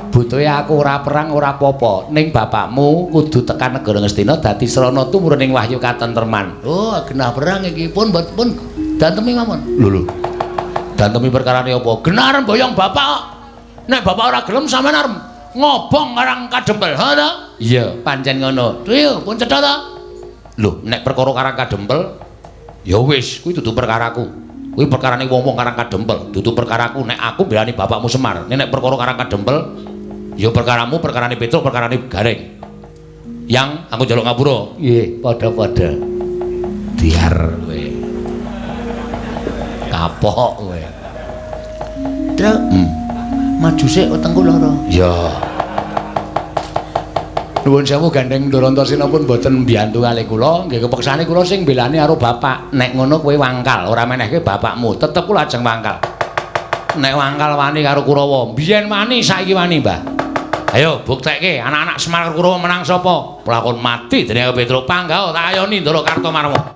Butuhe aku ora perang ora apa-apa. Ning bapakmu kudu tekan negara Ngastina dadi srana tumurun ing wahyu katentreman. Oh, genah perang iki pun pun dantemi mawon. Lho lho. Dantemi perkarane apa? Genah arep boyong bapak kok. Nek bapak ora gelem sampean arep ngobong Karang Kadempel. Ha ta? Iya, pancen ngono. Yo, pun cetha ta? Lho, nek perkara Karang Kadempel ya wis, kuwi dudu perkaraku. Kuwi perkarane wong-wong Karang Kadempel, dudu perkaraku. Nek aku belani bapakmu Semar. Nek perkara Karang Kadempel ya perkaramu, perkarane Petruk, perkarane Gareng. Yang aku njaluk ngapura. Nggih, padha-padha. Diar kowe. Kapok kowe. Truk. Maju sik wetengku lara. Ya. Nuwun sewu gandeng Ndara Antasena pun mboten mbiyantu kalih kula, nggih kepeksane kula sing mbelani karo bapak. Nek ngono kowe wangkal, ora menehke bapakmu, tetep kula ajeng wangkal. Nek wangkal wani karo Kurawa, biyen wani saiki wani, Mbah. Ayo buktekke anak-anak Semar Kurawa menang sapa? Pelakon mati dening Petruk Panggah tak ayoni Ndara Kartomarma.